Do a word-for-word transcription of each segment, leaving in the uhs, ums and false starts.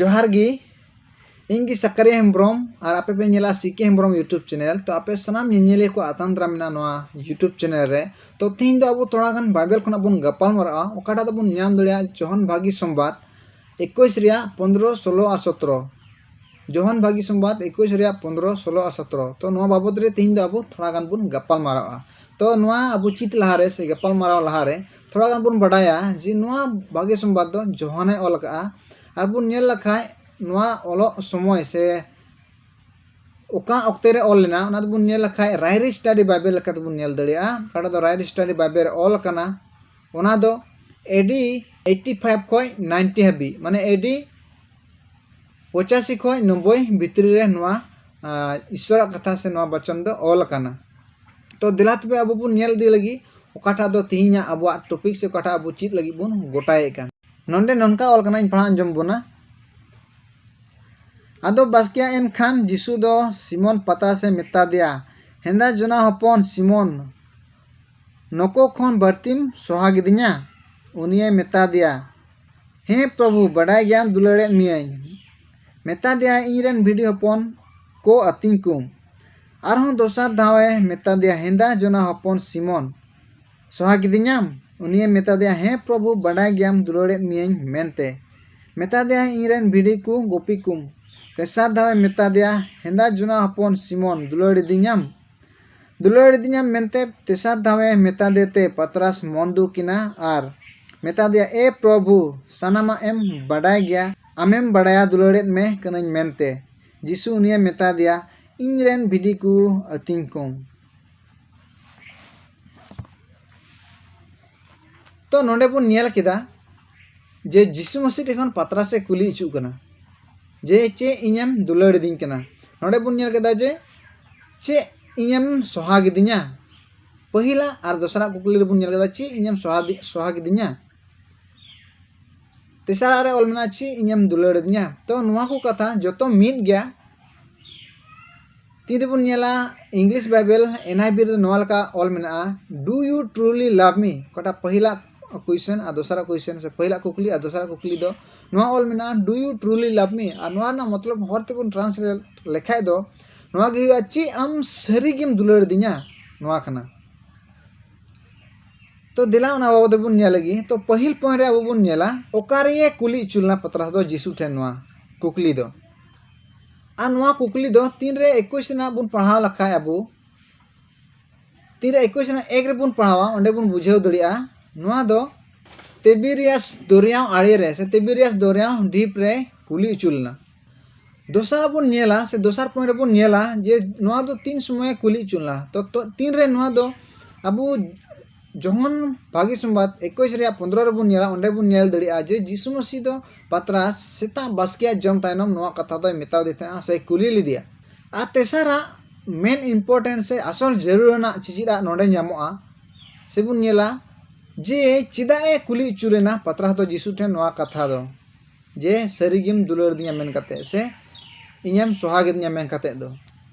ᱡᱚᱦᱟᱨ ᱜᱮ, ᱤᱧ ᱜᱮ ᱥᱟᱠᱟᱨᱤᱭᱟ ᱦᱮᱢᱵᱨᱚᱢ ᱟᱨ ᱟᱯᱮ ᱯᱮ ᱧᱮᱞᱟ ᱥᱤ ᱠᱮ ᱦᱮᱢᱵᱨᱚᱢ YouTube channel᱾ ᱛᱚ ᱟᱯᱮ ᱥᱟᱱᱟᱢ ᱧᱮᱧᱮᱞᱤᱭᱟᱹ ᱠᱚ ᱟᱛᱟᱝ ᱫᱟᱨᱟᱢ ᱢᱮᱱᱟᱜᱼᱟ ᱱᱚᱣᱟ YouTube channel ᱨᱮ᱾ ᱛᱚ ᱛᱤᱦᱤᱧ ᱫᱚ ᱟᱵᱚ ᱛᱷᱚᱲᱟ ᱜᱟᱱ ᱵᱟᱭᱵᱮᱞ ᱠᱷᱚᱱᱟᱜ ᱵᱚᱱ ᱜᱟᱯᱟᱞ ᱢᱟᱨᱟᱜᱼᱟ, ᱚᱠᱟᱴᱟᱜ ᱫᱚᱵᱚᱱ ᱧᱟᱢ ᱫᱟᱲᱮᱭᱟᱜᱼᱟ ᱡᱚᱦᱚᱱ ᱵᱷᱟᱹᱜᱤ ᱥᱚᱢᱵᱟᱫ ᱮᱠᱩᱥ ᱨᱮᱭᱟᱜ ᱯᱚᱱᱫᱽᱨᱚ, ᱥᱳᱞᱳ ᱟᱨ ᱥᱚᱛᱨᱚ᱾ ᱡᱚᱦᱚᱱ ᱵᱷᱟᱹᱜᱤ ᱥᱚᱢᱵᱟᱫ ᱮᱠᱩᱥ ᱨᱮᱭᱟᱜ ᱯᱚᱱᱫᱽᱨᱚ, ᱥᱳᱞᱳ ᱟᱨ ᱥᱚᱛᱨᱚ᱾ ᱛᱚ ᱱᱚᱣᱟ ᱵᱟᱵᱚᱫ ᱨᱮ ᱛᱤᱦᱤᱧ ᱫᱚ ᱟᱵᱚ ᱛᱷᱚᱲᱟ ᱜᱟᱱ ᱵᱚᱱ ᱜᱟᱯᱟᱞ ᱢᱟᱨᱟᱜᱼᱟ᱾ ᱛᱚ ᱱᱚᱣᱟ ᱟᱵᱚ ᱪᱮᱫ ᱞᱟᱦᱟᱨᱮ ᱥᱮ ᱜᱟᱯᱟᱞ ᱢᱟᱨᱟᱣ ᱞᱟᱦᱟᱨᱮ ᱛᱷᱚᱲᱟ ᱜᱟᱱ ᱵᱚᱱ ᱵᱟᱰᱟᱭᱟ ᱡᱮ ᱱᱚᱣᱟ ᱵᱷᱟᱹᱜᱤ ᱥᱚᱢᱵᱟᱫ ᱫᱚ ᱡᱚᱦᱟᱱᱮ ᱚᱞ ᱟᱠᱟᱫᱼᱟ᱾ ᱟᱨ ᱵᱚᱱ ᱧᱮᱞ ᱞᱮᱠᱷᱟᱡ ᱱᱚᱣᱟ ᱚᱞᱚᱜ ᱥᱚᱢᱚᱭ ᱥᱮ ᱚᱠᱟ ᱚᱠᱛᱮ ᱨᱮ ᱚᱞ ᱞᱮᱱᱟ, ᱚᱱᱟ ᱫᱚᱵᱚᱱ ᱧᱮᱞ ᱞᱮᱠᱷᱟᱡ ᱨᱟᱭᱨᱤ ᱥᱴᱟᱰᱤ ᱵᱟᱭᱵᱮᱞ ᱞᱮᱠᱟ ᱛᱮᱵᱚᱱ ᱧᱮᱞ ᱫᱟᱲᱮᱭᱟᱜᱼᱟ᱾ ᱚᱠᱟᱴᱟᱜ ᱫᱚ ᱨᱟᱭᱨᱤ ᱥᱴᱟᱰᱤ ᱵᱟᱭᱵᱮᱞ ᱨᱮ ᱚᱞ ᱟᱠᱟᱱᱟ, ᱚᱱᱟ ᱫᱚ ᱮ ᱰᱤ ᱮᱭᱤᱴᱤ ᱯᱷᱟᱭᱤᱵᱷ ᱠᱷᱚᱱ ᱱᱟᱭᱤᱱᱴᱤ ᱦᱟᱹᱵᱤᱡ, ᱢᱟᱱᱮ ᱮ ᱰᱤ ᱯᱚᱸᱪᱟᱥᱤ ᱠᱷᱚᱱ ᱱᱚᱵᱵᱳᱭ ᱵᱷᱤᱛᱨᱤ ᱨᱮ ᱱᱚᱣᱟ, ᱟᱸ, ᱤᱥᱥᱚᱨᱟᱜ ᱠᱟᱛᱷᱟ ᱥᱮ ᱱᱚᱣᱟ ᱵᱟᱪᱚᱱ ᱫᱚ ᱚᱞ ᱟᱠᱟᱱᱟ᱾ ᱛᱚ ᱫᱮᱞᱟ ᱛᱚᱵᱮ ᱟᱵᱚ ᱵᱚᱱ ᱧᱮᱞ ᱤᱫᱤ ᱞᱟᱹᱜᱤᱫ ᱚᱠᱟᱴᱟᱜ ᱫᱚ ᱛᱤᱦᱤᱧᱟᱜ ᱟᱵᱚᱣᱟᱜ ᱴᱚᱯᱤᱠ ᱥᱮ ᱚᱠᱟᱴᱟᱜ ᱟᱵᱚ ᱪᱮᱫ ᱞᱟᱹᱜᱤᱫ ᱵᱚᱱ ᱜᱚᱴᱟᱭᱮᱫ ᱠᱟᱱ᱾ ᱱᱚᱰᱮ ᱱᱚᱝᱠᱟ ᱚᱞ ᱠᱟᱱᱟ, ᱤᱧ ᱯᱟᱲᱦᱟᱣ ᱟᱸᱡᱚᱢ ᱵᱚᱱᱟ᱾ ᱟᱫᱚ ᱵᱟᱥᱠᱮᱭᱟ ᱮᱱᱠᱷᱟᱱ ᱡᱤᱥᱩ ᱫᱚ ᱥᱤᱢᱚᱱ ᱯᱟᱛᱨᱟᱥᱮ ᱢᱮᱛᱟ ᱫᱮᱭᱟ, ᱦᱮᱸᱫᱟ ᱡᱚᱱᱟ ᱦᱚᱯᱚᱱ ᱥᱤᱢᱚᱱ, ᱱᱚᱠᱚ ᱠᱷᱚᱱ ᱵᱟᱹᱲᱛᱤᱢ ᱥᱚᱦᱟ ᱜᱤᱫᱤᱧᱟ? ᱩᱱᱤᱭᱮ ᱢᱮᱛᱟ ᱫᱮᱭᱟ, ᱦᱮᱸ ᱯᱨᱚᱵᱷᱩ, ᱵᱟᱰᱟᱭ ᱜᱮᱭᱟᱢ ᱫᱩᱞᱟᱹᱲᱮᱫ ᱢᱤᱭᱟᱹᱧ᱾ ᱢᱮᱛᱟ ᱫᱮᱭᱟ, ᱤᱧ ᱨᱮᱱ ᱵᱷᱤᱰᱤ ᱦᱚᱯᱚᱱ ᱠᱚ ᱟᱹᱛᱤᱧ ᱠᱚᱢ᱾ ᱟᱨᱦᱚᱸ ᱫᱚᱥᱟᱨ ᱫᱷᱟᱣᱮ ᱢᱮᱛᱟ ᱫᱮᱭᱟ, ᱦᱮᱸᱫᱟ ᱡᱚᱱᱟ ᱦᱚᱯᱚᱱ ᱥᱤᱢᱚᱱ, ᱥᱚᱦᱟ ᱠᱤᱫᱤᱧᱟᱢ? ᱩᱱᱤᱭᱮ ᱢᱮᱛᱟ ᱫᱮᱭᱟ, ᱦᱮᱸ ᱯᱨᱚᱵᱷᱩ, ᱵᱟᱰᱟᱭ ᱜᱮᱭᱟᱢ ᱫᱩᱞᱟᱹᱲᱮᱫ ᱢᱤᱭᱟᱹᱧ ᱢᱮᱱᱛᱮ᱾ ᱢᱮᱛᱟ ᱫᱮᱭᱟ, ᱤᱧ ᱨᱮᱱ ᱵᱷᱤᱰᱤ ᱠᱚ ᱜᱩᱯᱤ ᱠᱚᱢ᱾ ᱛᱮᱥᱟᱨ ᱫᱷᱟᱣᱮ ᱢᱮᱛᱟ ᱫᱮᱭᱟ, ᱦᱮᱸᱫᱟ ᱡᱚᱱᱟ ᱦᱚᱯᱚᱱ ᱥᱤᱢᱚᱱ, ᱫᱩᱞᱟᱹᱲᱤᱫᱤᱧᱟᱢ? ᱫᱩᱞᱟᱹᱲᱤᱫᱤᱧᱟᱢ ᱢᱮᱱᱛᱮ ᱛᱮᱥᱟᱨ ᱫᱷᱟᱣᱮ ᱢᱮᱛᱟ ᱫᱮ ᱛᱮ ᱯᱟᱛᱨᱟᱥ ᱢᱚᱱ ᱫᱩᱠ ᱮᱱᱟ ᱟᱨ ᱢᱮᱛᱟ ᱫᱮᱭᱟ, ᱮ ᱯᱨᱚᱵᱷᱩ, ᱥᱟᱱᱟᱢᱟᱜ ᱮᱢ ᱵᱟᱰᱟᱭ ᱜᱮᱭᱟ, ᱟᱢᱮᱢ ᱵᱟᱰᱟᱭᱟ ᱫᱩᱞᱟᱹᱲᱮᱫ ᱢᱮ ᱠᱟᱹᱱᱟᱹᱧ ᱢᱮᱱᱛᱮ᱾ ᱡᱤᱥᱩ ᱩᱱᱤᱭᱮ ᱢᱮᱛᱟ ᱫᱮᱭᱟ, ᱤᱧ ᱨᱮᱱ ᱵᱷᱤᱰᱤ ᱠᱚ ᱟᱹᱛᱤᱧ ᱠᱚᱢ᱾ ᱛᱚ ᱱᱚᱰᱮ ᱵᱚᱱ ᱧᱮᱞ ᱠᱮᱫᱟ ᱡᱮ ᱡᱤᱥᱩ ᱢᱟᱹᱥᱤ ᱴᱷᱮᱱ ᱠᱷᱚᱱ ᱯᱟᱛᱨᱟᱥᱮ ᱠᱩᱞᱤ ᱚᱪᱚᱜ ᱠᱟᱱᱟ ᱡᱮ ᱪᱮᱫ ᱤᱧᱮᱢ ᱫᱩᱞᱟᱹᱲᱤᱫᱤᱧ ᱠᱟᱱᱟ᱾ ᱱᱚᱰᱮ ᱵᱚᱱ ᱧᱮᱞ ᱠᱮᱫᱟ ᱡᱮ ᱪᱮᱫ ᱤᱧᱮᱢ ᱥᱚᱦᱟ ᱜᱤᱫᱤᱧᱟ? ᱯᱟᱹᱦᱤᱞᱟᱜ ᱟᱨ ᱫᱚᱥᱟᱨᱟᱜ ᱠᱩᱠᱞᱤ ᱨᱮᱵᱚᱱ ᱧᱮᱞ ᱠᱮᱫᱟ ᱪᱮᱫ ᱤᱧᱮᱢ ᱥᱚᱦᱟ ᱫᱤ-, ᱥᱚᱦᱟ ᱜᱤᱫᱤᱧᱟ? ᱛᱮᱥᱟᱨᱟᱜ ᱨᱮ ᱚᱞ ᱢᱮᱱᱟᱜᱼᱟ ᱪᱮᱫ ᱤᱧᱮᱢ ᱫᱩᱞᱟᱹᱲᱤᱫᱤᱧᱟ? ᱛᱚ ᱱᱚᱣᱟ ᱠᱚ ᱠᱟᱛᱷᱟ ᱡᱚᱛᱚ ᱢᱤᱫ ᱜᱮᱭᱟ᱾ ᱛᱤ ᱨᱮᱵᱚᱱ ᱧᱮᱞᱟ, English Bible N I V ᱨᱮᱫᱚ ᱱᱚᱣᱟ ᱞᱮᱠᱟ ᱚᱞ ᱢᱮᱱᱟᱜᱼᱟ, Do you truly love me? ᱚᱠᱟᱴᱟᱜ ᱯᱟᱹᱦᱤᱞᱟᱜ question ᱟᱨ ᱫᱚᱥᱟᱨᱟᱜ question ᱥᱮ ᱯᱟᱹᱦᱤᱞᱟᱜ ᱠᱩᱠᱞᱤ ᱟᱨ ᱫᱚᱥᱟᱨᱟᱜ ᱠᱩᱠᱞᱤ ᱫᱚ ᱱᱚᱣᱟ ᱚᱞ ᱢᱮᱱᱟᱜᱼᱟ, "Do you truly love me?" ᱟᱨ ᱱᱚᱣᱟ ᱨᱮᱱᱟᱜ ᱢᱚᱛᱞᱚᱵ ᱦᱚᱲ ᱛᱮᱵᱚᱱ translate ᱞᱮᱠᱷᱟᱡ ᱫᱚ ᱱᱚᱣᱟ ᱜᱮ ᱦᱩᱭᱩᱜᱼᱟ, "ᱪᱮᱫ ᱟᱢ ᱥᱟᱹᱨᱤ ᱜᱮᱢ ᱫᱩᱞᱟᱹᱲ ᱫᱤᱧᱟ?" ᱱᱚᱣᱟ ᱠᱟᱱᱟ᱾ ᱛᱚ ᱫᱮᱞᱟ ᱚᱱᱟ ᱵᱟᱵᱚᱫ ᱵᱚᱱ ᱧᱮᱞ ᱞᱮᱜᱮ᱾ ᱛᱚ ᱯᱟᱹᱦᱤᱞ point ᱨᱮ ᱟᱵᱚ ᱵᱚᱱ ᱧᱮᱞᱟ, ᱚᱠᱟᱨᱮ ᱠᱩᱞᱤ ᱦᱚᱪᱚ ᱞᱮᱱᱟ ᱯᱟᱛᱨᱟᱥ ᱫᱚ ᱡᱤᱥᱩ ᱴᱷᱮᱱ ᱱᱚᱣᱟ ᱠᱩᱠᱞᱤ ᱫᱚ? ᱟᱨ ᱱᱚᱣᱟ ᱠᱩᱠᱞᱤ ᱫᱚ ᱛᱤᱱᱨᱮ ᱮᱠᱩᱥ ᱨᱮᱱᱟᱜ ᱵᱚᱱ ᱯᱟᱲᱦᱟᱣ ᱞᱮᱠᱷᱟᱡ ᱟᱵᱚ, ᱛᱤᱱᱨᱮ ᱮᱠᱩᱥ ᱨᱮᱱᱟᱜ ᱮᱠ ᱨᱮᱵᱚᱱ ᱯᱟᱲᱦᱟᱣᱟ, ᱚᱸᱰᱮ ᱵᱚᱱ ᱵᱩᱡᱷᱟᱹᱣ ᱫᱟᱲᱮᱭᱟᱜᱼᱟ᱾ ᱱᱚᱣᱟ ᱫᱚ ᱛᱮᱵᱤᱨᱤᱭᱟᱥ ᱫᱚᱨᱭᱟᱣ ᱟᱲᱮ ᱨᱮ ᱥᱮ ᱛᱮᱵᱤᱨᱤᱭᱟᱥ ᱫᱚᱨᱭᱟᱣ ᱰᱷᱤᱯ ᱨᱮ ᱠᱩᱞᱤ ᱦᱚᱪᱚ ᱞᱮᱱᱟ᱾ ᱫᱚᱥᱟᱨ ᱵᱚᱱ ᱧᱮᱞᱟ ᱥᱮ ᱫᱚᱥᱟᱨ point ᱨᱮᱵᱚᱱ ᱧᱮᱞᱟ ᱡᱮ ᱱᱚᱣᱟ ᱫᱚ ᱛᱤᱱ ᱥᱚᱢᱚᱭᱮ ᱠᱩᱞᱤ ᱦᱚᱪᱚ ᱞᱮᱱᱟ᱾ ᱛᱚ, ᱛᱚ ᱛᱤᱱᱨᱮ ᱱᱚᱣᱟ ᱫᱚ ᱟᱵᱚ ᱡᱚᱦᱚᱱ ᱵᱷᱟᱹᱜᱤ ᱥᱚᱢᱵᱟᱫ ᱮᱠᱩᱥ ᱨᱮᱭᱟᱜ ᱯᱚᱱᱫᱽᱨᱚ ᱨᱮᱵᱚᱱ ᱧᱮᱞᱟ, ᱚᱸᱰᱮ ᱵᱚᱱ ᱧᱮᱞ ᱫᱟᱲᱮᱭᱟᱜᱼᱟ ᱡᱮ ᱡᱤᱥᱩ ᱢᱟᱹᱥᱤ ᱫᱚ ᱯᱟᱛᱨᱟᱥ ᱥᱮᱛᱟᱜ ᱵᱟᱥᱠᱮᱭᱟᱜ ᱡᱚᱢ ᱛᱟᱭᱱᱚᱢ ᱱᱚᱣᱟ ᱠᱟᱛᱷᱟ ᱫᱚᱭ ᱢᱮᱛᱟᱣ ᱫᱮ ᱛᱟᱦᱮᱸᱜᱼᱟ ᱥᱮ ᱠᱩᱞᱤ ᱞᱮᱫᱮᱭᱟ᱾ ᱟᱨ ᱛᱮᱥᱟᱨᱟᱜ main important ᱥᱮ ᱟᱥᱚᱞ ᱡᱟᱹᱨᱩᱲ ᱨᱮᱱᱟᱜ ᱪᱮᱫᱟᱜ ᱱᱚᱰᱮ ᱧᱟᱢᱚᱜᱼᱟ ᱥᱮᱵᱚᱱ ᱧᱮᱞᱟ ᱡᱮ ᱪᱮᱫᱟᱜ ᱮ ᱠᱩᱞᱤ ᱦᱚᱪᱚ ᱞᱮᱱᱟ ᱯᱟᱛᱨᱟᱥ ᱫᱚ ᱡᱤᱥᱩ ᱴᱷᱮᱱ ᱱᱚᱣᱟ ᱠᱟᱛᱷᱟ ᱫᱚ, ᱡᱮ ᱥᱟᱹᱨᱤᱜᱮᱢ ᱫᱩᱞᱟᱹᱲ ᱫᱤᱧᱟ ᱢᱮᱱ ᱠᱟᱛᱮ ᱥᱮ ᱤᱧᱮᱢ ᱥᱚᱦᱟᱜ ᱤᱫᱤᱧᱟ ᱢᱮᱱ ᱠᱟᱛᱮ ᱫᱚ᱾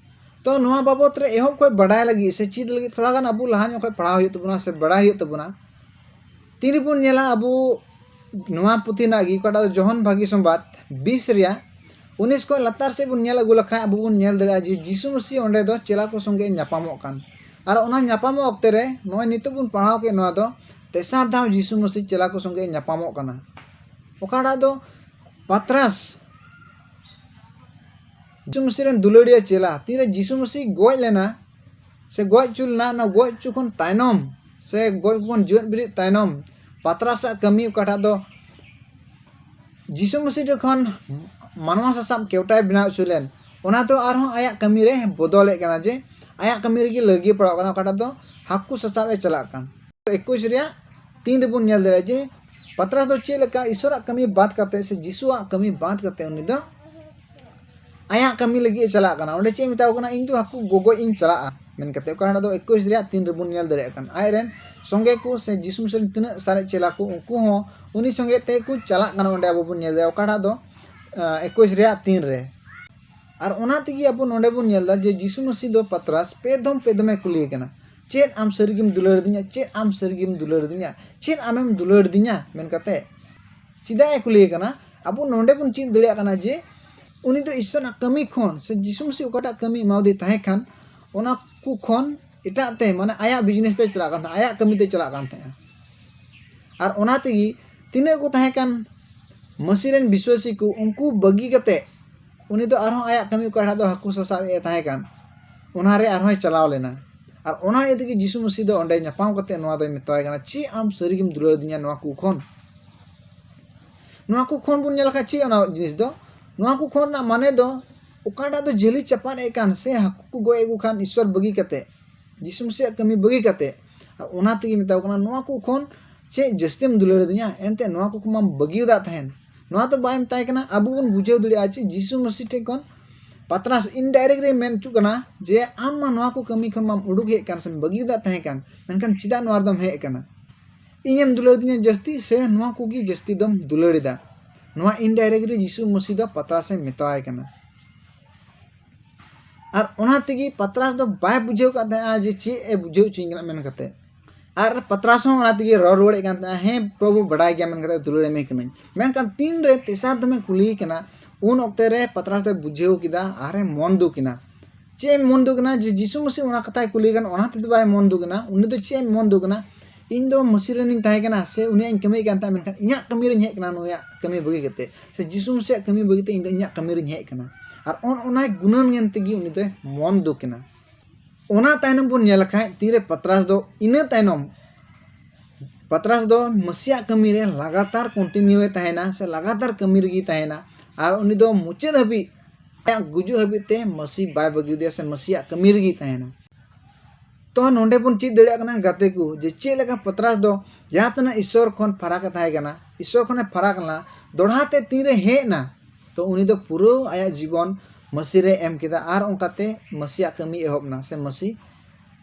ᱛᱚ ᱱᱚᱣᱟ ᱵᱟᱵᱚᱛ ᱨᱮ ᱮᱦᱚᱵ ᱠᱷᱚᱱ ᱵᱟᱰᱟᱭ ᱞᱟᱹᱜᱤᱫ ᱥᱮ ᱪᱮᱫ ᱞᱟᱹᱜᱤᱫ ᱛᱷᱚᱲᱟ ᱜᱟᱱ ᱟᱵᱚ ᱞᱟᱦᱟ ᱧᱚᱜ ᱠᱷᱚᱱ ᱯᱟᱲᱦᱟᱣ ᱦᱩᱭᱩᱜ ᱛᱟᱵᱚᱱᱟ ᱥᱮ ᱵᱟᱰᱟᱭ ᱦᱩᱭᱩᱜ ᱛᱟᱵᱚᱱᱟ᱾ ᱛᱤᱱ ᱨᱮᱵᱚᱱ ᱧᱮᱞᱟ ᱟᱵᱚ ᱱᱚᱣᱟ ᱯᱩᱛᱷᱤ ᱨᱮᱱᱟᱜ ᱜᱮ, ᱚᱠᱟᱴᱟᱜ ᱫᱚ ᱡᱚᱦᱚᱱ ᱵᱷᱟᱹᱜᱤ ᱥᱚᱢᱵᱟᱫ ᱵᱤᱥ ᱨᱮᱭᱟᱜ ᱩᱱᱤᱥ ᱠᱷᱚᱱ ᱞᱟᱛᱟᱨ ᱥᱮᱫ ᱵᱚᱱ ᱧᱮᱞ ᱟᱹᱜᱩ ᱞᱮᱠᱷᱟᱱ ᱟᱵᱚ ᱵᱚᱱ ᱧᱮᱞ ᱫᱟᱲᱮᱭᱟᱜᱼᱟ ᱡᱮ ᱡᱤᱥᱩ ᱢᱟᱹᱥᱤ ᱚᱸᱰᱮ ᱫᱚ ᱪᱮᱞᱟ ᱠᱚ ᱥᱚᱸᱜᱮ ᱧᱟᱯᱟᱢᱚᱜ ᱠᱟᱱ᱾ ᱟᱨ ᱚᱱᱟ ᱧᱟᱯᱟᱢᱚᱜ ᱚᱠᱛᱮ ᱨᱮ ᱱᱚᱜᱼᱚᱭ ᱱᱤᱛᱚᱜ ᱵᱚᱱ ᱯᱟᱲᱦᱟᱣ ᱠᱮᱫ ᱱᱚᱣᱟ ᱫᱚ ᱛᱮᱥᱟᱨ ᱫᱷᱟᱣ ᱡᱤᱥᱩ ᱢᱟᱹᱥᱤ ᱪᱮᱞᱟ ᱠᱚ ᱥᱚᱸᱜᱮ ᱧᱟᱯᱟᱢᱚᱜ ᱠᱟᱱᱟ᱾ ᱚᱠᱟᱴᱟᱜ ᱫᱚ ᱯᱟᱛᱨᱟᱥ, ᱡᱤᱥᱩ ᱢᱟᱹᱥᱤ ᱨᱮᱱ ᱫᱩᱞᱟᱹᱲᱤᱭᱟᱹ ᱪᱮᱞᱟ, ᱛᱤᱱᱨᱮ ᱡᱤᱥᱩ ᱢᱟᱹᱥᱤ ᱜᱚᱡ ᱞᱮᱱᱟ ᱥᱮ ᱜᱚᱡ ᱦᱚᱪᱚ ᱞᱮᱱᱟ, ᱚᱱᱟ ᱜᱚᱡ ᱦᱚᱪᱚ ᱠᱷᱚᱱ ᱛᱟᱭᱱᱚᱢ ᱥᱮ ᱜᱚᱡ ᱠᱷᱚᱱ ᱡᱤᱣᱮᱫ ᱵᱮᱨᱮᱫ ᱛᱟᱭᱱᱚᱢ ᱯᱟᱛᱨᱟᱥᱟᱜ ᱠᱟᱹᱢᱤ ᱚᱠᱟᱴᱟᱜ ᱫᱚ ᱡᱤᱥᱩ ᱢᱟᱹᱥᱤ ᱡᱚᱠᱷᱚᱱ ᱢᱟᱱᱣᱟ ᱥᱟᱥᱟᱵ ᱠᱮᱣᱴᱟᱭ ᱵᱮᱱᱟᱣ ᱦᱚᱪᱚ ᱞᱮᱱ, ᱚᱱᱟ ᱫᱚ ᱟᱨᱦᱚᱸ ᱟᱭᱟᱜ ᱠᱟᱹᱢᱤ ᱨᱮ ᱵᱚᱫᱚᱞᱮᱫ ᱠᱟᱱᱟ, ᱡᱮ ᱟᱭᱟᱜ ᱠᱟᱹᱢᱤ ᱨᱮᱜᱮ ᱞᱟᱹᱜᱤ ᱯᱟᱲᱟᱣ ᱠᱟᱱᱟ, ᱚᱠᱟᱴᱟᱜ ᱫᱚ ᱦᱟᱹᱠᱩ ᱥᱟᱥᱟᱵ ᱮ ᱪᱟᱞᱟᱜ ᱠᱟᱱ᱾ ᱮᱠᱩᱥ ᱨᱮᱭᱟᱜ ᱛᱤᱱ ᱨᱮᱵᱚᱱ ᱧᱮᱞ ᱫᱟᱲᱮᱭᱟᱜᱼᱟ ᱡᱮ ᱯᱟᱛᱨᱟᱥ ᱫᱚ ᱪᱮᱫ ᱞᱮᱠᱟ ᱤᱥᱚᱨᱟᱜ ᱠᱟᱹᱢᱤ ᱵᱟᱫ ᱠᱟᱛᱮ ᱥᱮ ᱡᱤᱥᱩᱣᱟᱜ ᱠᱟᱹᱢᱤ ᱵᱟᱫ ᱠᱟᱛᱮ ᱩᱱᱤ ᱫᱚ ᱟᱭᱟᱜ ᱠᱟᱹᱢᱤ ᱞᱟᱹᱜᱤᱫ ᱮ ᱪᱟᱞᱟᱜ ᱠᱟᱱᱟ᱾ ᱚᱸᱰᱮ ᱪᱮᱫ ᱮ ᱢᱮᱛᱟᱣ ᱠᱟᱱᱟ? "ᱤᱧ ᱫᱚ ᱦᱟᱹᱠᱩ ᱜᱚᱜᱚᱡ ᱤᱧ ᱪᱟᱞᱟᱜᱼᱟ" ᱢᱮᱱ ᱠᱟᱛᱮ, ᱚᱠᱟᱴᱟᱜ ᱫᱚ ᱮᱠᱩᱥ ᱨᱮᱭᱟᱜ ᱛᱤᱱ ᱨᱮᱵᱚᱱ ᱧᱮᱞ ᱫᱟᱲᱮᱭᱟᱜ ᱠᱟᱱᱟ᱾ ᱟᱡ ᱨᱮᱱ ᱥᱚᱸᱜᱮ ᱠᱚ ᱥᱮ ᱡᱤᱥᱩ ᱢᱟᱹᱥᱤ ᱨᱮᱱ ᱛᱤᱱᱟᱹᱜ ᱥᱟᱨᱮᱡ ᱪᱮᱞᱟ ᱠᱚ, ᱩᱱᱠᱩ ᱦᱚᱸ ᱩᱱᱤ ᱥᱚᱸᱜᱮ ᱛᱮ ᱠᱚ ᱪᱟᱞᱟᱜ ᱠᱟᱱᱟ᱾ ᱚᱸᱰᱮ ᱟᱵᱚ ᱵᱚᱱ ᱧᱮᱞ ᱫᱟᱲᱮᱭᱟᱜᱼᱟ, ᱚᱠᱟᱴᱟᱜ ᱫᱚ, ᱟᱸ, ᱮᱠᱩᱥ ᱨᱮᱭᱟᱜ ᱛᱤᱱ ᱨᱮ᱾ ᱟᱨ ᱚᱱᱟ ᱛᱮᱜᱮ ᱟᱵᱚ ᱱᱚᱰᱮ ᱵᱚᱱ ᱧᱮᱞ ᱮᱫᱟ ᱡᱮ ᱡᱤᱥᱩ ᱢᱟᱹᱥᱤ ᱫᱚ ᱯᱟᱛᱨᱟᱥ ᱯᱮ ᱫᱷᱚᱢ, ᱯᱮ ᱫᱷᱚᱢᱮ ᱠᱩᱞᱤᱭᱮ ᱠᱟᱱᱟ᱾ ᱪᱮᱫ ᱟᱢ ᱥᱟᱹᱨᱤᱜᱮᱢ ᱫᱩᱞᱟᱹᱲ ᱫᱤᱧᱟ? ᱪᱮᱫ ᱟᱢ ᱥᱟᱹᱨᱤᱜᱮᱢ ᱫᱩᱞᱟᱹᱲ ᱫᱤᱧᱟ? ᱪᱮᱫ ᱟᱢᱮᱢ ᱫᱩᱞᱟᱹᱲ ᱫᱤᱧᱟ?" ᱢᱮᱱ ᱠᱟᱛᱮ ᱪᱮᱫᱟᱜ ᱮ ᱠᱩᱞᱤᱭᱮ ᱠᱟᱱᱟ? ᱟᱵᱚ ᱱᱚᱰᱮ ᱵᱚᱱ ᱪᱮᱫ ᱫᱟᱲᱮᱭᱟᱜ ᱠᱟᱱᱟ ᱡᱮ ᱩᱱᱤ ᱫᱚ ᱤᱥᱥᱚᱨᱟᱜ ᱠᱟᱹᱢᱤ ᱠᱷᱚᱱ ᱥᱮ ᱡᱤᱥᱩ ᱢᱟᱹᱥᱤ ᱚᱠᱟᱴᱟᱜ ᱠᱟᱹᱢᱤ ᱮᱢᱟᱣᱟᱫᱮ ᱛᱟᱦᱮᱸ ᱠᱟᱱ, ᱚᱱᱟ ᱠᱚ ᱠᱷᱚᱱ ᱮᱴᱟᱜ ᱛᱮ, ᱢᱟᱱᱮ ᱟᱭᱟᱜ business ᱛᱮ ᱪᱟᱞᱟᱜ ᱠᱟᱱ ᱛᱟᱦᱮᱸᱫ, ᱟᱭᱟᱜ ᱠᱟᱹᱢᱤ ᱛᱮ ᱪᱟᱞᱟᱜ ᱠᱟᱱ ᱛᱟᱦᱮᱸᱫᱼᱟ᱾ ᱟᱨ ᱚᱱᱟ ᱛᱮᱜᱮ ᱛᱤᱱᱟᱹᱜ ᱠᱚ ᱛᱟᱦᱮᱸ ᱠᱟᱱ ᱢᱟᱹᱥᱤ ᱨᱮᱱ ᱵᱤᱥᱣᱟᱹᱥᱤ ᱠᱚ, ᱩᱱᱠᱩ ᱵᱟᱹᱜᱤ ᱠᱟᱛᱮ ᱩᱱᱤ ᱫᱚ ᱟᱨᱦᱚᱸ ᱟᱭᱟᱜ ᱠᱟᱹᱢᱤ ᱚᱠᱟᱴᱟᱜ ᱫᱚ ᱦᱟᱹᱠᱩ ᱥᱟᱥᱟᱵ ᱮ ᱛᱟᱦᱮᱸ ᱠᱟᱱ, ᱚᱱᱟ ᱨᱮ ᱟᱨᱦᱚᱸᱭ ᱪᱟᱞᱟᱣ ᱞᱮᱱᱟ᱾ ᱟᱨ ᱚᱱᱟ ᱤᱭᱟᱹ ᱛᱮᱜᱮ ᱡᱤᱥᱩ ᱢᱟᱹᱥᱤ ᱫᱚ ᱚᱸᱰᱮ ᱧᱟᱯᱟᱢ ᱠᱟᱛᱮ ᱱᱚᱣᱟ ᱫᱚᱭ ᱢᱮᱛᱟᱣᱟᱭ ᱠᱟᱱᱟ, "ᱪᱮᱫ ᱟᱢ ᱥᱟᱹᱨᱤᱜᱮᱢ ᱫᱩᱞᱟᱹᱲ ᱫᱤᱧᱟ ᱱᱚᱣᱟ ᱠᱚ ᱠᱷᱚᱱ?" ᱱᱚᱣᱟ ᱠᱚ ᱠᱷᱚᱱ ᱵᱚᱱ ᱧᱮᱞ ᱞᱮᱠᱷᱟᱱ ᱪᱮᱫ ᱚᱱᱟ ᱡᱤᱱᱤᱥ ᱫᱚ? ᱱᱚᱣᱟ ᱠᱚ ᱠᱷᱚᱱ ᱨᱮᱱᱟᱜ ᱢᱟᱱᱮ ᱫᱚ ᱚᱠᱟᱴᱟᱜ ᱫᱚ ᱡᱷᱟᱹᱞᱤ ᱪᱟᱯᱟᱫ ᱮᱫ ᱠᱟᱱ ᱥᱮ ᱦᱟᱹᱠᱩ ᱠᱚ ᱜᱚᱡ ᱮᱫ ᱠᱚ ᱠᱷᱟᱱ ᱤᱥᱥᱚᱨ ᱵᱟᱹᱜᱤ ᱠᱟᱛᱮ, ᱡᱤᱥᱩ ᱢᱟᱹᱥᱤᱭᱟᱜ ᱠᱟᱹᱢᱤ ᱵᱟᱹᱜᱤ ᱠᱟᱛᱮ, ᱟᱨ ᱚᱱᱟ ᱛᱮᱜᱮ ᱢᱮᱛᱟᱣ ᱠᱟᱱᱟ, "ᱱᱚᱣᱟ ᱠᱚ ᱠᱷᱚᱱ ᱪᱮᱫ ᱡᱟᱹᱥᱛᱤᱢ ᱫᱩᱞᱟᱹᱲ ᱫᱤᱧᱟ? ᱮᱱᱛᱮ ᱱᱚᱣᱟ ᱠᱚ ᱠᱚᱢᱟᱢ ᱵᱟᱹᱜᱤᱭᱟᱫ ᱛᱟᱦᱮᱱ᱾" ᱱᱚᱣᱟ ᱫᱚ ᱵᱟᱭ ᱢᱮᱛᱟᱭ ᱠᱟᱱᱟ᱾ ᱟᱵᱚ ᱵᱚᱱ ᱵᱩᱡᱷᱟᱹᱣ ᱫᱟᱲᱮᱭᱟᱜᱼᱟ ᱪᱮ ᱡᱤᱥᱩ ᱢᱟᱹᱥᱤ ᱴᱷᱮᱱ ᱠᱷᱚᱱ ᱯᱟᱛᱨᱟᱥ indirect ᱨᱮ ᱢᱮᱱ ᱦᱚᱪᱚᱜ ᱠᱟᱱᱟ ᱡᱮ, "ᱟᱢ ᱢᱟ ᱱᱚᱣᱟ ᱠᱚ ᱠᱟᱹᱢᱤ ᱠᱷᱚᱱ ᱢᱟᱢ ᱩᱰᱩᱠ ᱦᱮᱡ ᱠᱟᱱ ᱥᱮᱢ ᱵᱟᱹᱜᱤᱭᱟᱫ ᱛᱟᱦᱮᱸ ᱠᱟᱱ, ᱢᱮᱱᱠᱷᱟᱱ ᱪᱮᱫᱟᱜ ᱱᱚᱣᱟ ᱨᱮᱫᱚᱢ ᱦᱮᱡ ᱟᱠᱟᱱᱟ? ᱤᱧᱮᱢ ᱫᱩᱞᱟᱹᱲ ᱫᱤᱧᱟ ᱡᱟᱹᱥᱛᱤ ᱥᱮ ᱱᱚᱣᱟ ᱠᱚᱜᱮ ᱡᱟᱹᱥᱛᱤ ᱫᱚᱢ ᱫᱩᱞᱟᱹᱲ ᱮᱫᱟ?" ᱱᱚᱣᱟ indirect ᱨᱮ ᱡᱤᱥᱩ ᱢᱟᱹᱥᱤ ᱫᱚ ᱯᱟᱛᱨᱟᱥ ᱮ ᱢᱮᱛᱟᱣᱟᱭ ᱠᱟᱱᱟ᱾ ᱟᱨ ᱚᱱᱟ ᱛᱮᱜᱮ ᱯᱟᱛᱨᱟᱥ ᱫᱚ ᱵᱟᱭ ᱵᱩᱡᱷᱟᱹᱣ ᱠᱟᱫ ᱛᱟᱦᱮᱸᱜᱼᱟ ᱡᱮ ᱪᱮᱫ ᱮ ᱵᱩᱡᱷᱟᱹᱣ ᱦᱚᱪᱚᱧ ᱠᱟᱱᱟ ᱢᱮᱱ ᱠᱟᱛᱮ᱾ ᱟᱨ ᱯᱟᱛᱨᱟᱥ ᱦᱚᱸ ᱚᱱᱟ ᱛᱮᱜᱮ ᱨᱚᱲ ᱨᱩᱣᱟᱹᱲᱮᱫ ᱠᱟᱱ ᱛᱟᱦᱮᱸᱜᱼᱟ, "ᱦᱮᱸ ᱯᱨᱚᱵᱷᱩ, ᱵᱟᱰᱟᱭ ᱜᱮᱭᱟ" ᱢᱮᱱ ᱠᱟᱛᱮ ᱫᱩᱞᱟᱹᱲ ᱮᱢᱮ ᱠᱟᱹᱱᱟᱹᱧ᱾ ᱢᱮᱱᱠᱷᱟᱱ ᱛᱤᱱᱨᱮ ᱛᱮᱥᱟᱨ ᱫᱚᱢᱮ ᱠᱩᱞᱤᱭᱮ ᱠᱟᱱᱟ, ᱩᱱ ᱚᱠᱛᱮ ᱨᱮ ᱯᱟᱛᱨᱟᱥ ᱫᱚᱭ ᱵᱩᱡᱷᱟᱹᱣ ᱠᱮᱫᱟ ᱟᱨᱮ ᱢᱚᱱ ᱫᱩᱠ ᱮᱱᱟ᱾ ᱪᱮᱫ ᱮ ᱢᱚᱱ ᱫᱩᱠ ᱮᱱᱟ? ᱡᱮ ᱡᱤᱥᱩ ᱢᱟᱹᱥᱤ ᱚᱱᱟ ᱠᱟᱛᱷᱟᱭ ᱠᱩᱞᱤᱭᱮ ᱠᱟᱱᱟ, ᱚᱱᱟ ᱛᱮᱫᱚ ᱵᱟᱭ ᱢᱚᱱ ᱫᱩᱠ ᱮᱱᱟ᱾ ᱩᱱᱤ ᱫᱚ ᱪᱮᱫ ᱮ ᱢᱚᱱ ᱫᱩᱠ ᱮᱱᱟ? "ᱤᱧ ᱫᱚ ᱢᱟᱹᱥᱤ ᱨᱮᱱᱤᱧ ᱛᱟᱦᱮᱸ ᱠᱟᱱᱟ ᱥᱮ ᱩᱱᱤᱭᱟᱜ ᱤᱧ ᱠᱟᱹᱢᱤᱭᱮᱫ ᱠᱟᱱ ᱛᱟᱦᱮᱸᱫ, ᱢᱮᱱᱠᱷᱟᱱ ᱤᱧᱟᱹᱜ ᱠᱟᱹᱢᱤ ᱨᱤᱧ ᱦᱮᱡ ᱠᱟᱱᱟ, ᱱᱩᱭᱟᱜ ᱠᱟᱹᱢᱤ ᱵᱟᱹᱜᱤ ᱠᱟᱛᱮ, ᱥᱮ ᱡᱤᱥᱩ ᱢᱟᱹᱥᱤᱭᱟᱜ ᱠᱟᱹᱢᱤ ᱵᱟᱹᱜᱤ ᱠᱟᱛᱮ ᱤᱧ ᱫᱚ ᱤᱧᱟᱹᱜ ᱠᱟᱹᱢᱤ ᱨᱤᱧ ᱦᱮᱡ ᱠᱟᱱᱟ᱾" ᱟᱨ ᱚᱱ-, ᱚᱱᱟ ᱜᱩᱱᱟᱹᱱ ᱧᱮᱞ ᱛᱮᱜᱮ ᱩᱱᱤ ᱫᱚᱭ ᱢᱚᱱ ᱫᱩᱠ ᱮᱱᱟ᱾ ᱚᱱᱟ ᱛᱟᱭᱱᱚᱢ ᱵᱚᱱ ᱧᱮᱞ ᱞᱮᱠᱷᱟᱡ ᱛᱤᱱᱨᱮ ᱯᱟᱛᱨᱟᱥ ᱫᱚ, ᱤᱱᱟᱹ ᱛᱟᱭᱱᱚᱢ ᱯᱟᱛᱨᱟᱥ ᱫᱚ ᱢᱟᱹᱥᱤᱭᱟᱜ ᱠᱟᱹᱢᱤ ᱨᱮ ᱞᱟᱜᱟᱛᱟᱨ continue ᱮ ᱛᱟᱦᱮᱱᱟ ᱥᱮ ᱞᱟᱜᱟᱛᱟᱨ ᱠᱟᱹᱢᱤ ᱨᱮᱜᱮᱭ ᱛᱟᱦᱮᱱᱟ᱾ ᱟᱨ ᱩᱱᱤ ᱫᱚ ᱢᱩᱪᱟᱹᱫ ᱦᱟᱹᱵᱤᱡ, ᱟᱭᱟᱜ ᱜᱩᱡᱩᱜ ᱦᱟᱹᱵᱤᱡ ᱛᱮ ᱢᱟᱹᱥᱤ ᱵᱟᱭ ᱵᱟᱹᱜᱤ ᱟᱫᱮᱭᱟ ᱥᱮ ᱢᱟᱹᱥᱤᱭᱟᱜ ᱠᱟᱹᱢᱤ ᱨᱮᱜᱮᱭ ᱛᱟᱦᱮᱱᱟ᱾ ᱛᱚ ᱱᱚᱰᱮ ᱵᱚᱱ ᱪᱮᱫ ᱫᱟᱲᱮᱭᱟᱜ ᱠᱟᱱᱟ ᱜᱟᱛᱮ ᱠᱚ, ᱡᱮ ᱪᱮᱫ ᱞᱮᱠᱟ ᱯᱟᱛᱨᱟᱥ ᱫᱚ ᱡᱟᱦᱟᱸ ᱛᱤᱱᱟᱹᱜ ᱤᱥᱥᱚᱨ ᱠᱷᱚᱱ ᱯᱷᱟᱨᱟᱠ ᱮ ᱛᱟᱦᱮᱸ ᱠᱟᱱᱟ, ᱤᱥᱥᱚᱨ ᱠᱷᱚᱱᱮ ᱯᱷᱟᱨᱟᱠ ᱞᱮᱱᱟ, ᱫᱚᱲᱦᱟ ᱛᱮ ᱛᱤᱱᱨᱮ ᱦᱮᱡ ᱮᱱᱟ, ᱛᱚ ᱩᱱᱤ ᱫᱚ ᱯᱩᱨᱟᱹ ᱟᱭᱟᱜ ᱡᱤᱵᱚᱱ ᱢᱟᱹᱥᱤ ᱨᱮ ᱮᱢ ᱠᱮᱫᱟ ᱟᱨ ᱚᱱᱠᱟᱛᱮ ᱢᱟᱹᱥᱤᱭᱟᱜ ᱠᱟᱹᱢᱤ ᱮᱦᱚᱵ ᱮᱱᱟ ᱥᱮ ᱢᱟᱹᱥᱤ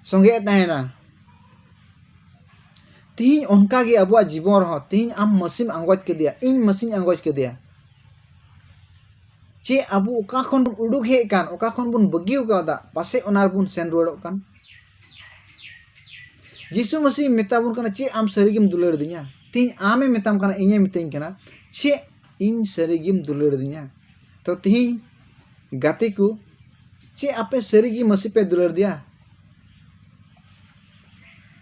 ᱥᱚᱸᱜᱮ ᱮ ᱛᱟᱦᱮᱱᱟ᱾ ᱛᱤᱦᱤᱧ ᱚᱱᱠᱟᱜᱮ ᱟᱵᱚᱣᱟᱜ ᱡᱤᱵᱚᱱ ᱨᱮᱦᱚᱸ, ᱛᱤᱦᱤᱧ ᱟᱢ ᱢᱟᱹᱥᱤᱢ ᱟᱸᱜᱚᱪ ᱠᱮᱫᱮᱭᱟ, ᱤᱧ ᱢᱟᱹᱥᱤᱧ ᱟᱸᱜᱚᱪ ᱠᱮᱫᱮᱭᱟ, ᱪᱮ ᱟᱵᱚ ᱚᱠᱟ ᱠᱷᱚᱱ ᱵᱚᱱ ᱩᱰᱩᱠ ᱦᱮᱡ ᱟᱠᱟᱱ, ᱚᱠᱟ ᱠᱷᱚᱱ ᱵᱚᱱ ᱵᱟᱹᱜᱤ ᱟᱠᱟᱫᱟ, ᱯᱟᱥᱮᱡ ᱚᱱᱟ ᱨᱮᱵᱚᱱ ᱥᱮᱱ ᱨᱩᱣᱟᱹᱲᱚᱜ ᱠᱟᱱ? ᱡᱤᱥᱩ ᱢᱟᱹᱥᱤ ᱢᱮᱛᱟ ᱵᱚᱱ ᱠᱟᱱᱟ, "ᱪᱮᱫ ᱟᱢ ᱥᱟᱹᱨᱤ ᱜᱮᱢ ᱫᱩᱞᱟᱹᱲ ᱫᱤᱧᱟ?" ᱛᱮᱦᱮᱧ ᱟᱢᱮ ᱢᱮᱛᱟᱢ ᱠᱟᱱᱟ, ᱤᱧᱮ ᱢᱤᱛᱟᱹᱧ ᱠᱟᱱᱟ, "ᱪᱮᱫ ᱤᱧ ᱥᱟᱹᱨᱤ ᱜᱮᱢ ᱫᱩᱞᱟᱹᱲ ᱫᱤᱧᱟ?" ᱛᱚ ᱛᱮᱦᱮᱧ ᱜᱟᱛᱮ ᱠᱚ, ᱪᱮᱫ ᱟᱯᱮ ᱥᱟᱹᱨᱤ ᱜᱮ ᱢᱟᱹᱥᱤ ᱯᱮ ᱫᱩᱞᱟᱹᱲ ᱫᱮᱭᱟ?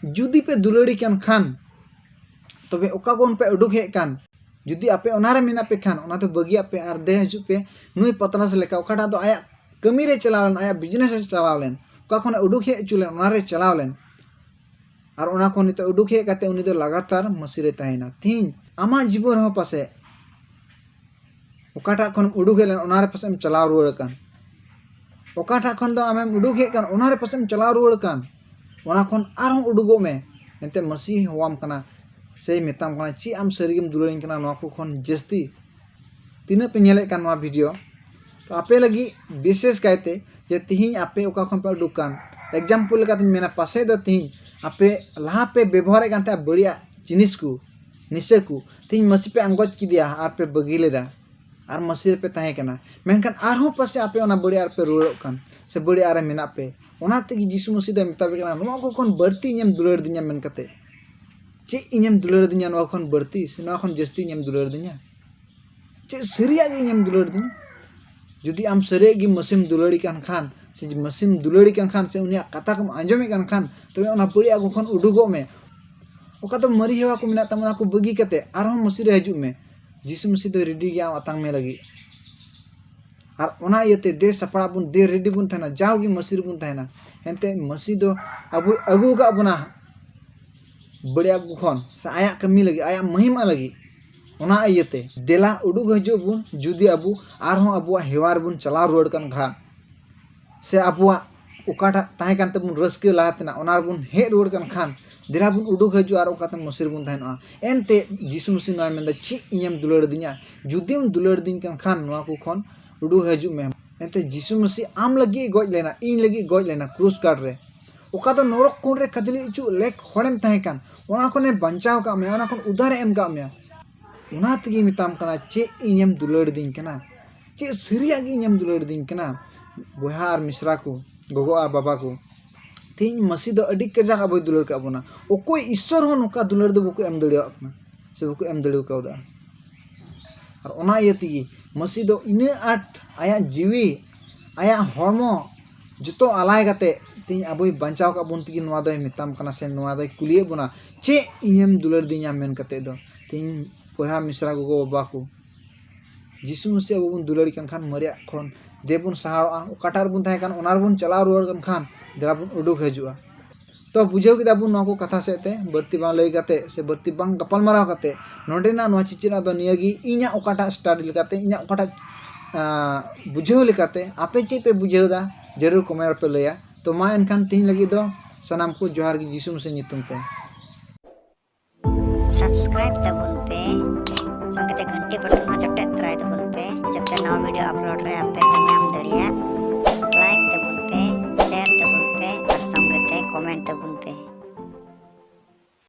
ᱡᱩᱫᱤ ᱯᱮ ᱫᱩᱞᱟᱹᱲᱤ ᱠᱟᱱ ᱠᱷᱟᱱ, ᱛᱚᱵᱮ ᱚᱠᱟ ᱠᱷᱚᱱ ᱯᱮ ᱩᱰᱩᱠ ᱦᱮᱡ ᱠᱟᱱ? ᱡᱩᱫᱤ ᱟᱯᱮ ᱚᱱᱟᱨᱮ ᱢᱮᱱᱟᱜ ᱯᱮ ᱠᱷᱟᱱ, ᱚᱱᱟ ᱫᱚ ᱵᱟᱹᱜᱤᱭᱟᱜ ᱯᱮ ᱟᱨ ᱫᱮ ᱦᱤᱡᱩᱜ ᱯᱮ ᱱᱩᱭ ᱯᱟᱛᱨᱟᱥ ᱞᱮᱠᱟ, ᱚᱠᱟᱴᱟᱜ ᱫᱚ ᱟᱭᱟᱜ ᱠᱟᱹᱢᱤ ᱨᱮ ᱪᱟᱞᱟᱣ ᱞᱮᱱ, ᱟᱭᱟᱜ business ᱨᱮ ᱪᱟᱞᱟᱣ ᱞᱮᱱ, ᱚᱠᱟ ᱠᱷᱚᱱᱮ ᱩᱰᱩᱠ ᱦᱮᱡ ᱦᱚᱪᱚ ᱞᱮᱱ, ᱚᱱᱟᱨᱮ ᱪᱟᱞᱟᱣ ᱞᱮᱱ᱾ ᱟᱨ ᱚᱱᱟ ᱠᱷᱚᱱ ᱱᱤᱛᱚᱜ ᱩᱰᱩᱠ ᱦᱮᱡ ᱠᱟᱛᱮ ᱩᱱᱤ ᱫᱚ ᱞᱟᱜᱟᱛᱟᱨ ᱢᱟᱹᱥᱤ ᱨᱮ ᱛᱟᱦᱮᱱᱟ᱾ ᱛᱤᱦᱤᱧ ᱟᱢᱟᱜ ᱡᱤᱵᱚᱱ ᱨᱮᱦᱚᱸ ᱯᱟᱥᱮᱡ ᱚᱠᱟᱴᱟᱜ ᱠᱷᱚᱱ ᱩᱰᱩᱠ ᱦᱮᱡ ᱞᱮᱱ, ᱚᱱᱟᱨᱮ ᱯᱟᱥᱮᱡ ᱮᱢ ᱪᱟᱞᱟᱣ ᱨᱩᱣᱟᱹᱲ ᱟᱠᱟᱱ, ᱚᱠᱟᱴᱟᱜ ᱠᱷᱚᱱ ᱫᱚ ᱟᱢᱮᱢ ᱩᱰᱩᱠ ᱦᱮᱡ ᱟᱠᱟᱱ, ᱚᱱᱟᱨᱮ ᱯᱟᱥᱮᱡ ᱮᱢ ᱪᱟᱞᱟᱣ ᱨᱩᱣᱟᱹᱲ ᱟᱠᱟᱱ, ᱚᱱᱟ ᱠᱷᱚᱱ ᱟᱨᱦᱚᱸ ᱩᱰᱩᱠᱚᱜ ᱢᱮ᱾ ᱮᱱᱛᱮ ᱢᱟᱹᱥᱤ ᱦᱚᱦᱚᱣᱟᱢ ᱠᱟᱱᱟ, ᱥᱮᱭ ᱢᱮᱛᱟᱢ ᱠᱟᱱᱟ, ᱪᱮᱫ ᱟᱢ ᱥᱟᱹᱨᱤ ᱜᱮᱢ ᱫᱩᱞᱟᱹᱲᱤᱧ ᱠᱟᱱᱟ ᱱᱚᱣᱟ ᱠᱚ ᱠᱷᱚᱱ ᱡᱟᱹᱥᱛᱤ? ᱛᱤᱱᱟᱹᱜ ᱯᱮ ᱧᱮᱞᱮᱫ ᱠᱟᱱ ᱱᱚᱣᱟ video, ᱛᱚ ᱟᱯᱮ ᱞᱟᱹᱜᱤᱫ ᱵᱤᱥᱮᱥ ᱠᱟᱭᱛᱮ ᱡᱮ ᱛᱤᱦᱤᱧ ᱟᱯᱮ ᱚᱠᱟ ᱠᱷᱚᱱ ᱯᱮ ᱩᱰᱩᱠ ᱠᱟᱱ, example ᱞᱮᱠᱟᱛᱤᱧ ᱢᱮᱱᱟ, ᱯᱟᱥᱮᱡ ᱫᱚ ᱛᱤᱦᱤᱧ ᱟᱯᱮ ᱞᱟᱦᱟ ᱯᱮ ᱵᱮᱵᱚᱦᱟᱨᱮᱫ ᱠᱟᱱ ᱛᱟᱦᱮᱸᱫ ᱵᱟᱹᱲᱤᱡᱟᱜ ᱡᱤᱱᱤᱥ ᱠᱚ, ᱱᱤᱥᱟᱹ ᱠᱚ, ᱛᱤᱦᱤᱧ ᱢᱟᱹᱥᱤ ᱯᱮ ᱟᱸᱜᱚᱪ ᱠᱮᱫᱮᱭᱟ ᱟᱨ ᱯᱮ ᱵᱟᱹᱜᱤ ᱞᱮᱫᱟ, ᱟᱨ ᱢᱟᱹᱥᱤ ᱨᱮᱯᱮ ᱛᱟᱦᱮᱸ ᱠᱟᱱᱟ, ᱢᱮᱱᱠᱷᱟᱱ ᱟᱨᱦᱚᱸ ᱯᱟᱥᱮᱡ ᱟᱯᱮ ᱚᱱᱟ ᱵᱟᱹᱲᱤᱡᱟᱜ ᱨᱮᱯᱮ ᱨᱩᱣᱟᱹᱲᱚᱜ ᱠᱟᱱ, ᱥᱮ ᱵᱟᱹᱲᱤᱡᱟᱜ ᱨᱮ ᱢᱮᱱᱟᱜ ᱯᱮ᱾ ᱚᱱᱟ ᱛᱮᱜᱮ ᱡᱤᱥᱩ ᱢᱟᱹᱥᱤ ᱫᱚᱭ ᱢᱮᱛᱟ ᱯᱮ ᱠᱟᱱᱟ, ᱱᱚᱣᱟ ᱠᱚ ᱠᱷᱚᱱ ᱵᱟᱹᱲᱛᱤ ᱤᱧᱮᱢ ᱫᱩᱞᱟᱹᱲ ᱫᱤᱧᱟ ᱢᱮᱱ ᱠᱟᱛᱮ᱾ ᱪᱮᱫ ᱤᱧᱮᱢ ᱫᱩᱞᱟᱹᱲ ᱫᱤᱧᱟ ᱱᱚᱣᱟ ᱠᱷᱚᱱ ᱵᱟᱹᱲᱛᱤ, ᱥᱮ ᱱᱚᱣᱟ ᱠᱷᱚᱱ ᱡᱟᱹᱥᱛᱤ ᱤᱧᱮᱢ ᱫᱩᱞᱟᱹᱲ ᱫᱤᱧᱟ? ᱪᱮᱫ ᱥᱟᱹᱨᱤᱭᱟᱜ ᱜᱮ ᱤᱧᱮᱢ ᱫᱩᱞᱟᱹᱲ ᱫᱤᱧᱟ? ᱡᱩᱫᱤ ᱟᱢ ᱥᱟᱹᱨᱤᱭᱟᱜ ᱜᱮ ᱢᱟᱹᱥᱤᱢ ᱫᱩᱞᱟᱹᱲᱤ ᱠᱟᱱ ᱠᱷᱟᱱ, ᱥᱮ ᱢᱟᱹᱥᱤᱢ ᱫᱩᱞᱟᱹᱲᱤ ᱠᱟᱱ ᱠᱷᱟᱱ, ᱥᱮ ᱩᱱᱤᱭᱟᱜ ᱠᱟᱛᱷᱟ ᱠᱚᱢ ᱟᱸᱡᱚᱢᱮᱫ ᱠᱟᱱ ᱠᱷᱟᱱ, ᱛᱚᱵᱮ ᱚᱱᱟ ᱵᱟᱹᱲᱤᱡᱟᱜ ᱠᱚ ᱠᱷᱚᱱ ᱩᱰᱩᱠᱚᱜ ᱢᱮ᱾ ᱚᱠᱟ ᱫᱚ ᱢᱟᱹᱨᱤ ᱦᱮᱣᱟ ᱠᱚ ᱢᱮᱱᱟᱜ ᱛᱟᱢᱟ, ᱚᱱᱟ ᱠᱚ ᱵᱟᱹᱜᱤ ᱠᱟᱛᱮ ᱟᱨᱦᱚᱸ ᱢᱟᱹᱥᱤ ᱨᱮ ᱦᱤᱡᱩᱜ ᱢᱮ᱾ ᱡᱤᱥᱩ ᱢᱟᱹᱥᱤ ᱫᱚ ready ᱜᱮᱭᱟ ᱟᱢ ᱟᱛᱟᱝ ᱢᱮ ᱞᱟᱹᱜᱤᱫ᱾ ᱟᱨ ᱚᱱᱟ ᱤᱭᱟᱹᱛᱮ ᱫᱮ ᱥᱟᱯᱲᱟᱜ ᱵᱚᱱ, ᱫᱮ ready ᱵᱚᱱ ᱛᱟᱦᱮᱱᱟ, ᱡᱟᱣᱜᱮ ᱢᱟᱹᱥᱤ ᱨᱮᱵᱚᱱ ᱛᱟᱦᱮᱱᱟ᱾ ᱮᱱᱛᱮ ᱢᱟᱹᱥᱤ ᱫᱚ ᱟᱵᱚᱭ ᱟᱹᱜᱩ ᱟᱠᱟᱫ ᱵᱚᱱᱟ ᱵᱟᱹᱲᱤᱡᱟᱜ ᱠᱚ ᱠᱷᱚᱱ, ᱥᱮ ᱟᱭᱟᱜ ᱠᱟᱹᱢᱤ ᱞᱟᱹᱜᱤᱫ, ᱟᱭᱟᱜ ᱢᱟᱹᱦᱤᱢᱟ ᱞᱟᱹᱜᱤᱫ᱾ ᱚᱱᱟ ᱤᱭᱟᱹᱛᱮ ᱫᱮᱞᱟ ᱩᱰᱩᱠ ᱦᱤᱡᱩᱜ ᱵᱚᱱ, ᱡᱩᱫᱤ ᱟᱵᱚ ᱟᱨᱦᱚᱸ ᱟᱵᱚᱣᱟᱜ ᱦᱮᱣᱟ ᱨᱮᱵᱚᱱ ᱪᱟᱞᱟᱣ ᱨᱩᱣᱟᱹᱲ ᱠᱟᱱ ᱠᱷᱟᱱ, ᱥᱮ ᱟᱵᱚᱣᱟᱜ ᱚᱠᱟᱴᱟᱜ ᱛᱟᱦᱮᱸ ᱠᱟᱱ ᱛᱟᱵᱚᱱ ᱨᱟᱹᱥᱠᱟᱹ ᱞᱟᱦᱟ ᱛᱮᱱᱟᱜ, ᱚᱱᱟ ᱨᱮᱵᱚᱱ ᱦᱮᱡ ᱨᱩᱣᱟᱹᱲ ᱠᱟᱱ ᱠᱷᱟᱱ, ᱫᱮᱞᱟ ᱵᱚᱱ ᱩᱰᱩᱠ ᱦᱤᱡᱩᱜᱼᱟ ᱟᱨ ᱚᱠᱟᱛᱮ ᱢᱟᱹᱥᱤ ᱨᱮᱵᱚᱱ ᱛᱟᱦᱮᱱᱚᱜᱼᱟ᱾ ᱮᱱᱛᱮ ᱡᱤᱥᱩ ᱢᱟᱹᱥᱤ ᱱᱚᱣᱟᱭ ᱢᱮᱱᱫᱟ, ᱪᱮᱫ ᱤᱧᱮᱢ ᱫᱩᱞᱟᱹᱲ ᱫᱤᱧᱟ? ᱡᱩᱫᱤᱢ ᱫᱩᱞᱟᱹᱲ ᱫᱤᱧ ᱠᱟᱱ ᱠᱷᱟᱱ, ᱱᱚᱣᱟ ᱠᱚ ᱠᱷᱚᱱ ᱩᱰᱩᱠ ᱦᱤᱡᱩᱜ ᱢᱮ᱾ ᱮᱱᱛᱮ ᱡᱤᱥᱩ ᱢᱟᱹᱥᱤ ᱟᱢ ᱞᱟᱹᱜᱤᱫ ᱜᱚᱡ ᱞᱮᱱᱟ, ᱤᱧ ᱞᱟᱹᱜᱤᱫ ᱜᱚᱡ ᱞᱮᱱᱟ ᱠᱨᱩᱥ ᱠᱟᱴ ᱨᱮ᱾ ᱚᱠᱟ ᱫᱚ ᱱᱚᱨᱚᱠ ᱠᱩᱸᱰ ᱨᱮ ᱠᱷᱟᱫᱽᱞᱮ ᱦᱚᱪᱚ ᱞᱮᱠ ᱦᱚᱲᱮᱢ ᱛᱟᱦᱮᱸ ᱠᱟᱱ, ᱚᱱᱟ ᱠᱷᱚᱱᱮ ᱵᱟᱧᱪᱟᱣ ᱟᱠᱟᱫ ᱢᱮᱭᱟ, ᱚᱱᱟ ᱠᱷᱚᱱ ᱩᱫᱷᱟᱨᱮ ᱮᱢ ᱟᱠᱟᱫ ᱢᱮᱭᱟ᱾ ᱚᱱᱟ ᱛᱮᱜᱮ ᱢᱮᱛᱟᱢ ᱠᱟᱱᱟ, ᱪᱮᱫ ᱤᱧᱮᱢ ᱫᱩᱞᱟᱹᱲ ᱫᱤᱧ ᱠᱟᱱᱟ? ᱪᱮᱫ ᱥᱟᱹᱨᱤᱭᱟᱜ ᱜᱮ ᱤᱧᱮᱢ ᱫᱩᱞᱟᱹᱲ ᱫᱤᱧ ᱠᱟᱱᱟ? ᱵᱚᱭᱦᱟ ᱟᱨ ᱢᱤᱥᱨᱟ ᱠᱚ, ᱜᱚᱜᱚ ᱟᱨ ᱵᱟᱵᱟ ᱠᱚ, ᱛᱮᱦᱮᱧ ᱢᱟᱹᱥᱤ ᱫᱚ ᱟᱹᱰᱤ ᱠᱟᱡᱟᱠ ᱟᱵᱚᱭ ᱫᱩᱞᱟᱹᱲ ᱠᱟᱜ ᱵᱚᱱᱟ᱾ ᱚᱠᱚᱭ ᱤᱥᱥᱚᱨ ᱦᱚᱸ ᱱᱚᱝᱠᱟ ᱫᱩᱞᱟᱹᱲ ᱫᱚ ᱵᱟᱠᱚ ᱮᱢ ᱫᱟᱲᱮᱭᱟᱜ ᱠᱟᱱᱟ ᱥᱮ ᱵᱟᱠᱚ ᱮᱢ ᱫᱟᱲᱮ ᱠᱟᱣᱫᱟ᱾ ᱟᱨ ᱚᱱᱟ ᱤᱭᱟᱹ ᱛᱮᱜᱮ ᱢᱟᱹᱥᱤ ᱫᱚ ᱤᱱᱟᱹᱜ ᱟᱸᱴ ᱟᱭᱟᱜ ᱡᱤᱣᱤ, ᱟᱭᱟᱜ ᱦᱚᱲᱢᱚ ᱡᱚᱛᱚ ᱟᱞᱟᱭ ᱠᱟᱛᱮ ᱛᱮᱦᱮᱧ ᱟᱵᱚᱭ ᱵᱟᱧᱪᱟᱣ ᱠᱟᱜ ᱵᱚᱱ ᱛᱮᱜᱮ ᱱᱚᱣᱟ ᱫᱚᱭ ᱢᱮᱛᱟᱢ ᱠᱟᱱᱟ ᱥᱮ ᱱᱚᱣᱟ ᱫᱚᱭ ᱠᱩᱞᱤᱭᱮᱫ ᱵᱚᱱᱟ, "ᱪᱮᱫ ᱤᱧᱮᱢ ᱫᱩᱞᱟᱹᱲ ᱫᱤᱧᱟ?" ᱢᱮᱱ ᱠᱟᱛᱮ ᱫᱚ᱾ ᱛᱮᱦᱮᱧ ᱵᱚᱭᱦᱟ ᱢᱤᱥᱨᱟ, ᱜᱚᱜᱚ ᱵᱟᱵᱟ ᱠᱚ, ᱡᱤᱥᱩ ᱢᱟᱹᱥᱤ ᱟᱵᱚ ᱵᱚᱱ ᱫᱩᱞᱟᱹᱲ ᱠᱟᱱ ᱠᱷᱟᱱ ᱢᱟᱨᱮᱭᱟᱜ ᱠᱷᱚᱱ ᱫᱮ ᱵᱚᱱ ᱥᱟᱦᱟᱣᱜᱼᱟ, ᱚᱠᱟᱴᱟᱜ ᱨᱮᱵᱚᱱ ᱛᱟᱦᱮᱸ ᱠᱟᱱ ᱚᱱᱟ ᱨᱮᱵᱚᱱ ᱪᱟᱞᱟᱣ ᱨᱩᱣᱟᱹᱲ ᱠᱟᱱ ᱠᱷᱟᱱ ᱫᱮᱞᱟ ᱵᱚᱱ ᱩᱰᱩᱠ ᱦᱤᱡᱩᱜᱼᱟ᱾ ᱛᱚ ᱵᱩᱡᱷᱟᱹᱣ ᱠᱮᱫᱟ ᱵᱚᱱ ᱱᱚᱣᱟ ᱠᱚ ᱠᱟᱛᱷᱟ ᱥᱮᱫ ᱛᱮ ᱵᱟᱹᱲᱛᱤ ᱵᱟᱝ ᱞᱟᱹᱭ ᱠᱟᱛᱮ ᱥᱮ ᱵᱟᱹᱲᱛᱤ ᱵᱟᱝ ᱜᱟᱯᱟᱞᱢᱟᱨᱟᱣ ᱠᱟᱛᱮ ᱱᱚᱰᱮᱱᱟᱜ ᱱᱚᱣᱟ ᱪᱤᱪᱤᱨ ᱫᱚ ᱱᱤᱭᱟᱹᱜᱮ ᱤᱧᱟᱹᱜ ᱚᱠᱟᱴᱟᱜ ᱥᱴᱟᱰᱤ ᱞᱮᱠᱟᱛᱮ ᱤᱧᱟᱹᱜ ᱚᱠᱟᱴᱟᱜ ᱟᱸ, ᱵᱩᱡᱷᱟᱹᱣ ᱞᱮᱠᱟᱛᱮ ᱟᱯᱮ ᱪᱮᱫ ᱯᱮ ᱵᱩᱡᱷᱟᱹᱣ ᱮᱫᱟ ᱡᱟᱹᱨᱩᱲ ᱠᱚᱢᱮᱱᱴ ᱨᱮᱯᱮ ᱞᱟᱹᱭᱟ᱾ ᱛᱚ ᱢᱟ ᱮᱱᱠᱷᱟᱱ ᱛᱤᱦᱤᱧ ᱞᱟᱹᱜᱤᱫ ᱫᱚ ᱥᱟᱱᱟᱢ ᱠᱚ ᱡᱚᱦᱟᱨ ᱜᱮ ᱡᱤᱥᱩ ᱢᱟᱹᱥᱤ ᱧᱩᱛᱩᱢ ᱛᱮ᱾ ᱥᱟᱵᱥᱠᱨᱟᱭᱤᱵ ᱛᱟᱵᱚᱱ ᱯᱮ, ᱥᱚᱸᱜᱮᱛᱮ ᱜᱷᱟᱱᱴᱤ ᱵᱟᱴᱚᱱ ᱦᱚᱸ ᱡᱚᱴᱮᱫ ᱛᱚᱨᱟᱭ ᱛᱟᱵᱚᱱ ᱯᱮ, ᱡᱟᱛᱮ ᱱᱟᱣᱟ ᱵᱷᱤᱰᱤᱭᱳ ᱟᱯᱞᱳᱰ ᱨᱮ ᱟᱯᱮ ᱯᱮ ᱧᱟᱢ ᱫᱟᱲᱮᱭᱟᱜ᱾ ᱞᱟᱭᱤᱠ ᱛᱟᱵᱚᱱ ᱯᱮ, ᱥᱮᱭᱟᱨ ᱛᱟᱵᱚᱱ ᱯᱮ ᱟᱨ ᱥᱚᱸᱜᱮᱛᱮ ᱠᱚᱢᱮᱱᱴ ᱛᱟᱵᱚᱱ ᱯᱮ᱾